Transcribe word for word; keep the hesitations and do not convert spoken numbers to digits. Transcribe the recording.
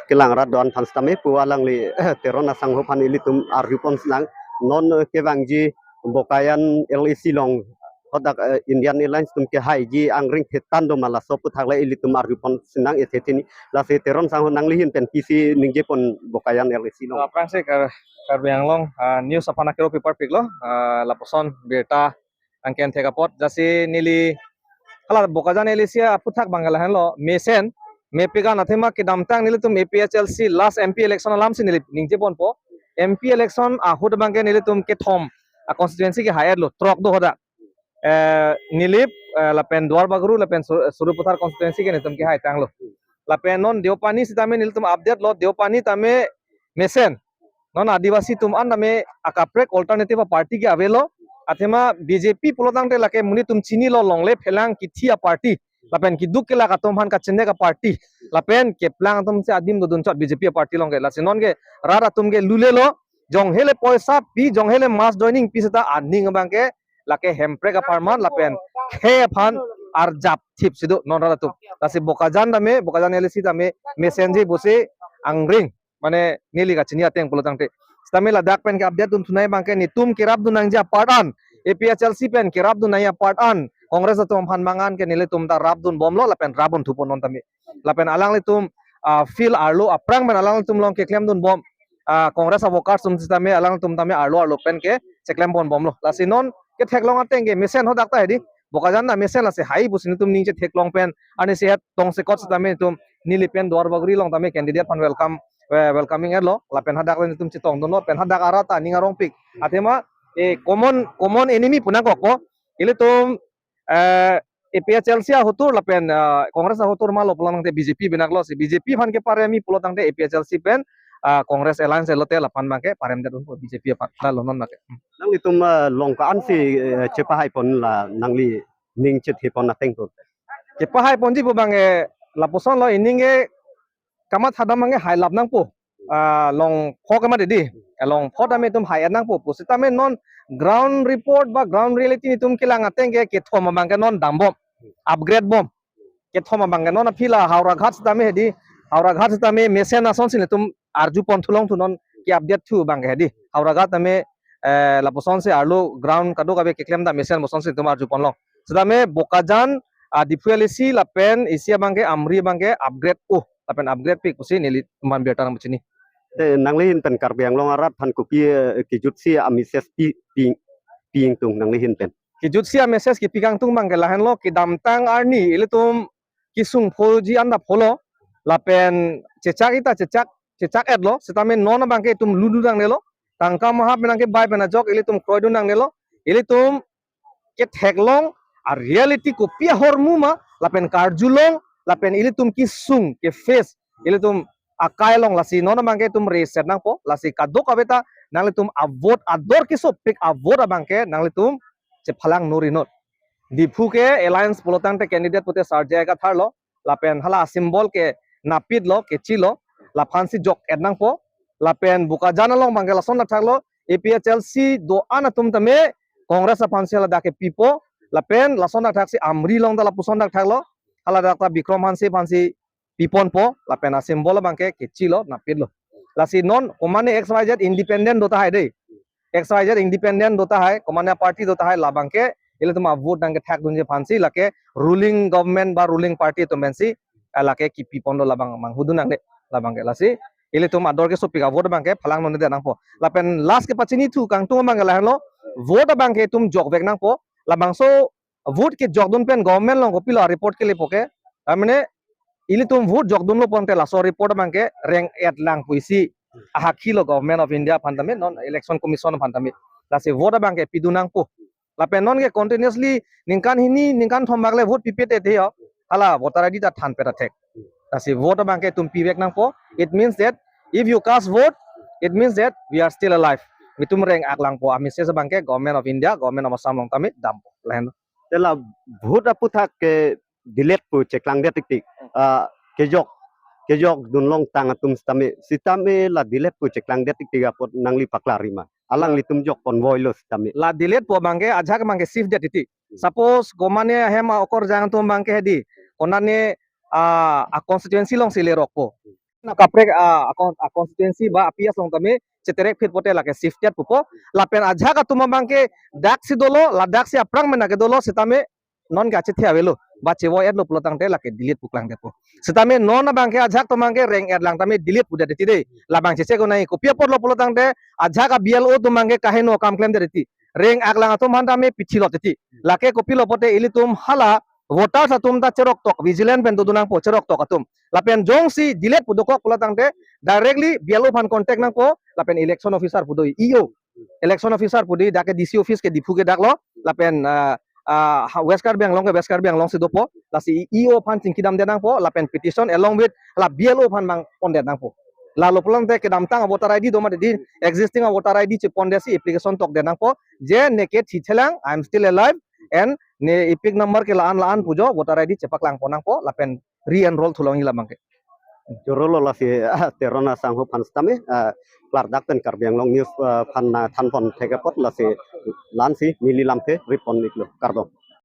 Kelang rat do-an aphan sitame pu alangli Teron asangho aphan ilitum arjupon sinang. Non, eh, kevangji Bokajan L A C along hadak, eh, Indian Alliance atum kehaiji angring thetan do ma laso aputhak le ilitum arjupon sinang ethe chini. Lasi Teron asangho nangli ahin pen pisi ningjepon Bokajan L A C along. Aphrangsi Kar-, Karbi Anglong, ah, news aphan akero paper piklo, ah, lapuson birta angken thek apot, jasi neli hala Bokajan L A C aputhak abang lahenlo, mesen, mepik an athema kedamtang nelitum A P H L C last M P election alamsi neli ningjeponpo. M P election ahut abangke nelitum kethom a constituency kehai-etlo, throk do hadak. Eh, Nilip, eh, lapen Duarbagori, lapen Sur-, Sarupathar constituency ke nelitum kehaitanglo. Lapen non Deopani sitame nelitum update lo, Deopani tame mesen. Non Adivasi atum an tame akaprek alternative a party ke avelo. Athema B J P pulo tangte lake monit atum chinilo, longle phelang kithi a party. Lapen keduk kelak atum aphan kachinek a party. Lapen keplang atumsi adim dodun chot B J P a party along ke. Lasi non ke rat atum ke lulelo. Jong hele poisa pi, jong hele mass joining pi seta aning abangke lake Hemprek apharman lapen khei aphan arjap thipsi do non rat atum. Lasi Bokajan tame, Bokajan L A C tame mesenji pusi angring, mane neli kachini ateng pulo tangte. Sitame ladak pen ke update atum thunei abangke netum kerapdun nangji apart an, A P H L C pen kerapdun nangji apart an, Congress atum aphan mangan ke nelitum ta rapdunbomlo lapen rapdun thupon non tame. Lapen alanglitum, ah, field arlo aphrang pen alanglitum along keklemdunbom, ah, Congress a workers atum sitame alangtum tame arlo arlo pen ke cheklemponbomlo. Lasi non ketheklong ateng ke mesen hadak ta hedi. Bokajan ta mesen, lasi hai pusi netum ning chetheklong pen arnisi het tongsekot sitame netum Nilip pen Duarbagori along tame candidate aphan welcome, eh, welcoming-etlo. Lapen hadak le netum chetongdunlo pen hadak arat ta ning arongpik. Athema, eh, common, common enemy pu nangkokpo. Ilitum, eh, A P H L C ahotur lapen, eh, Congress ahotur malo pulo tangte B J P binaklo, si B J P aphan keparemji pulo tangte A P H L C pen, eh, Congress alliance lote laphan abangke paremdetdunpo B J P aphan. Lalo non abangke. Nanglitum, eh, along ko-ansi, eh, chepahaipon la nangli ning chethepon ateng pu? Chepahaiponji pu abangke lapusonlo, ining ke kamatha dam abangke hailap nangpo. Ah, long pho kamat hedi. Long pho tame itum hai-et nangpo. Pusitame non ground report ba ground reality netum kelang ateng ke kethom abangke non dambom, upgrade bom. Kethom abangke non aphi la Howraghat sitame hedi. Howraghat sitame mesen asonsi netum arjupon thu longthu non ke-update thu abangke hedi. Howraghat tame, eh, lapusonsi arlo ground kadokave keklem ta mesen asonsi netum arjuponlo. Sitame Bokajan, ah, Diphu L A C lapen isi abangke Amri abangke upgrade, uh, lapen upgrade pik pusi nelitum aphan birta nangpachini. Te nangli ahin pen Karbi Anglong arat aphan kopi, eh, kejutsi a-message pi, pi, pi ingtung nangli ahin pen? Kejutsi a-message kepi kangtung abangke lahenlo, kedamtang arni ilitum kesung phoji anda pholo, lapen chechak ita chechak, chechak-etlo, sitame non abangke itum lulu nangnelo, tangka maha penang kebai pen ajok ilitum kroidun nangnelo, ilitum ketheklong a-reality kopi ahormu ma, lapen karjulong, lapen ilitum kesung ke-face, ilitum akai along, lasi non abangke itum reset nangpo, lasi kadokave ta nanglitum a-vote ador kesopik a-vote abangke nanglitum chephalang nori non. Diphu ke alliance pulo tangte candidate pute Sir J I Kathar lo, lapen hala symbol ke napitlo, kechilo, laphansi jok-et nangpo, lapen Bokajan along abangke lason thakthaklo, A P H L C do-an atum tame Congress aphansi ladak kepipo, lapen lason thakthaksi Amri along ta lapuson thakthaklo, haladak ta Bikram Hanse aphansi piponpo, lapen a-symbol abangke kechilo, napitlo. Lasi non komane X Y Z independent do tahai dei. X Y Z independent do tahai, komane party do tahai, labangke ilitum a-vote nangkethakdunji aphansi lake ruling government ba ruling party atum pensi, eh, lake kepiponlo, labang manghudun nangne, labangke. Lasi ilitum ador kesopik a-vote abangke phalang nonde nangpo. Lapen last kepachini thu kangtung abangke lahenlo, vote abangke itum jokvek nangpo, labangso vote kejokdun pen government along kopilo a-report kelepo ke, amene ilitum vote jokdunlo pulote laso report abangke reng-et lang pusi ahakhi lo Government of India aphan tame, non Election Commission aphan tame. Lasi vote abangke pidun nangpo. Lapen non ke continuously ningkan hini, ningkan thom bak le vote pipet et he ho. Hala voter I D ta thanpet athek. Lasi vote abangke itum pivek nangpo. It means that if you cast vote, it means that we are still alive. Itum reng-ak langpo, a-message abangke Government of India, Government of Assam along tame dampo. Lahen. Te la vote aputhak ke delete pu cheklangdet tiktik. Ah, kejok, kejokdun longtang atum sitame, sitame la delete pu cheklangdet tiktik apot nangli paklarji ma? Alanglitum jokponvoilo sitame. La delete pu abangke ajahak abangke shift det titi. Suppose komane ahem a-okorjang atum abangke hedi, konane, ah, a-constituency alongsi lerokpo. Kaprek a, a con-, a constituency ba a P S along tame cheterek phit pote lake shifted pupo. Lapen ajahak atum abangke daksi dolo, ladaksi aphrang mena ke dolo setame non kachethe avelo ba chevo-etlo pulo tangte lake delete pu klangdetpo. Setame non abangke ajahak atum abangke reng-et lang tame delete pudet titi dei. Labang cheche ko nai kopi apotlo pulo tangte ajahak a B L O atum abangke kaheno kam klemdet titi. Reng-ak lang atum aphan tame pithilot titi. Lake kopilo pote ilitum hala voters atum ta cheroktok, vigilant pen dodun nangpo cheroktok atum. Lapen jongsi delete pu dokok pulo tangte directly B L O aphan contact nangpo, lapen election officer pu do E O. Election officer pu do dak ke D C office ke Diphu ke daklo, lapen ah, ah, ha, West Karbi Anglong ke West Karbi Anglong si dopo, lasi E O aphan chingkidamdet nangpo, lapen petition along with la B L O aphan abang pondet nangpo. Lalo pulo tangte kedamtang a voter I D do mati di existing a voter I D chepondetsi application tokdet nangpo. Je neke thithelang, I am still alive, and ne EPIC number ke la-an la-an pu jo voter I D chepaklang pon nangpo, lapen re-enroll thu lonji labangke. Chorolo lasi ah, Terona sangho aphan setame ah, klardak pen Karbi Anglong News ah, aphan ah, thanpon thek apot lasi la-ansi neli lamthe report iklo kardom.